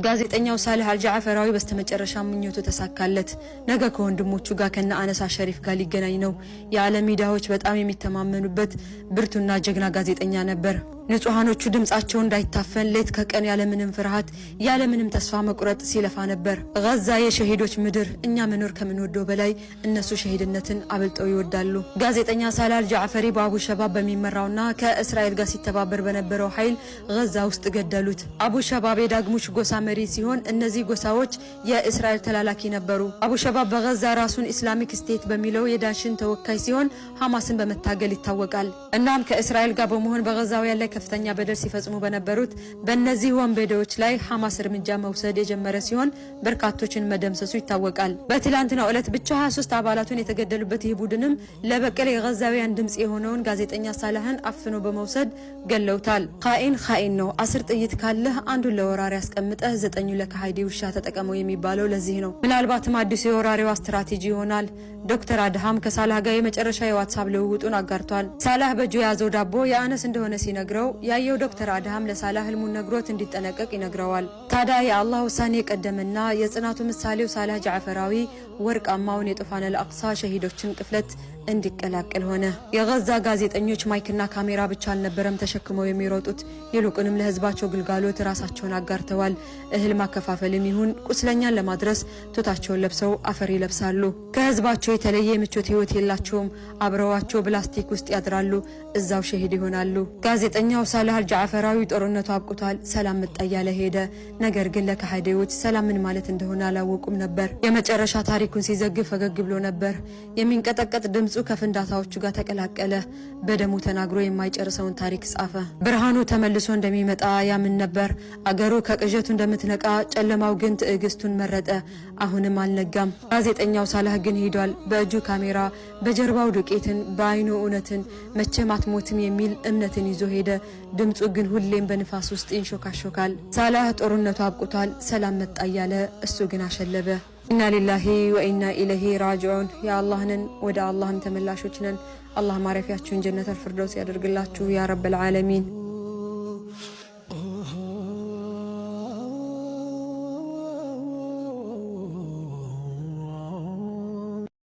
ጋዜጠኛው ሳልህ አልጃዕፈራዊ በስተመጨረሻ ምኞቱ ተሳካለት። ነገ ከወንድሞቹ ጋር ከነ አነስ ሸሪፍ ጋር ሊገናኝ ነው። የዓለም ሚዲያዎች በጣም የሚተማመኑበት ብርቱና ጀግና ጋዜጠኛ ነበር። ንጹሐኖቹ ድምጻቸው እንዳይታፈን ሌት ከቀን ያለምንም ፍርሃት ያለምንም ተስፋ መቁረጥ ሲለፋ ነበር። ጋዛ የሸሂዶች ምድር፣ እኛ መኖር ከምንወደው በላይ እነሱ ሸሂድነትን አብልጠው ይወዳሉ። ጋዜጠኛ ሳላህ አልጃዕፈሪ በአቡ ሸባብ በሚመራውና ከእስራኤል ጋር ሲተባበር በነበረው ኃይል ጋዛ ውስጥ ገደሉት። አቡ ሸባብ የዳግሙሽ ጎሳ መሪ ሲሆን እነዚህ ጎሳዎች የእስራኤል ተላላኪ ነበሩ። አቡ ሸባብ በጋዛ ራሱን Islamic State በሚለው የዳሽን ተወካይ ሲሆን ሐማስን በመታገል ይታወቃል። እናም ከእስራኤል ጋር በመሆን በጋዛውያን ላይ ከፍተኛ በደል ሲፈጽሙ በነበሩት በእነዚህ ወንበዴዎች ላይ ሐማስ እርምጃ መውሰድ የጀመረ ሲሆን በርካቶችን መደምሰሱ ይታወቃል። በትላንትናው ዕለት ብቻ 23 አባላቱን የተገደሉበት ይህ ቡድንም ለበቀል የጋዛውያን ድምጽ የሆነውን ጋዜጠኛ ሳላህን አፍኖ በመውሰድ ገለውታል። خائن خائن ነው። 10 ጥይት ካለህ አንዱን ለወራሪ አስቀምጠህ ዘጠኙ ለከሃዲ ውሻ ተጠቀመው የሚባለው ለዚህ ነው። ምናልባትም አዲሱ የወራሪዋ ስትራቴጂ ይሆናል። ዶክተር አድሃም ከሳላህ ጋር የመጨረሻ የዋትሳፕ ልውውጡን አጋርቷል። ሳላህ በእጁ የያዘው ዳቦ የአነስ እንደሆነ ሲነግረው ያየው ዶክተር አድሃም ለሳላህ ህልሙን ነግሮት እንዲጠነቀቅ ይነግረዋል። ታዲያ የአላህ ውሳኔ የቀደመና የጽናቱ ምሳሌው ሳላህ ጃዕፈራዊ ወርቃማውን የጡፋን አልአቅሳ ሸሂዶችን ቅፍለት እንዲቀላቀል ሆነ። የጋዛ ጋዜጠኞች ማይክና ካሜራ ብቻ አልነበረም ተሸክመው የሚሮጡት፣ ይልቁንም ለህዝባቸው ግልጋሎት ራሳቸውን አጋርተዋል። እህል ማከፋፈልም ይሁን ቁስለኛን ለማድረስ ቱታቸውን ለብሰው አፈር ይለብሳሉ። ከህዝባቸው የተለየ የምቾት ህይወት የላቸውም። አብረዋቸው ብላስቲክ ውስጥ ያድራሉ፣ እዛው ሸሂድ ይሆናሉ። ጋዜጠኛው ሳላህ አልጃዕፈራዊ ጦርነቱ አብቅቷል፣ ሰላም መጣ እያለ ሄደ። ነገር ግን ለከሃዲዎች ሰላም ምን ማለት እንደሆነ አላወቁም ነበር። የመጨረሻ ታሪኩን ሲዘግብ ፈገግ ብሎ ነበር። የሚንቀጠቀጥ ድምፁ ከፍንዳታዎቹ ጋር ተቀላቀለ። በደሙ ተናግሮ የማይጨርሰውን ታሪክ ጻፈ። ብርሃኑ ተመልሶ እንደሚመጣ ያምን ነበር። አገሩ ከቅዠቱ እንደምትነቃ፣ ጨለማው ግን ትዕግስቱን መረጠ። አሁንም አልነጋም። ጋዜጠኛው ሳላህ ግን ሄዷል። በእጁ ካሜራ፣ በጀርባው ዱቄትን፣ በአይኑ እውነትን፣ መቼም አትሞትም የሚል እምነትን ይዞ ሄደ። ድምፁ ግን ሁሌም በንፋስ ውስጥ ይንሾካሾካል። ሳላህ ጦርነቱ አብቅቷል፣ ሰላም መጣ እያለ እሱ ግን አሸለበ። إنا لله وإنا إليه راجعون። የአላህ ነን፣ ወደ አላህም ተመላሾች ነን። አላህ ማረፊያችሁን ጀነተል ፊርደውስ ያደርግላችሁ يا رب العالمين።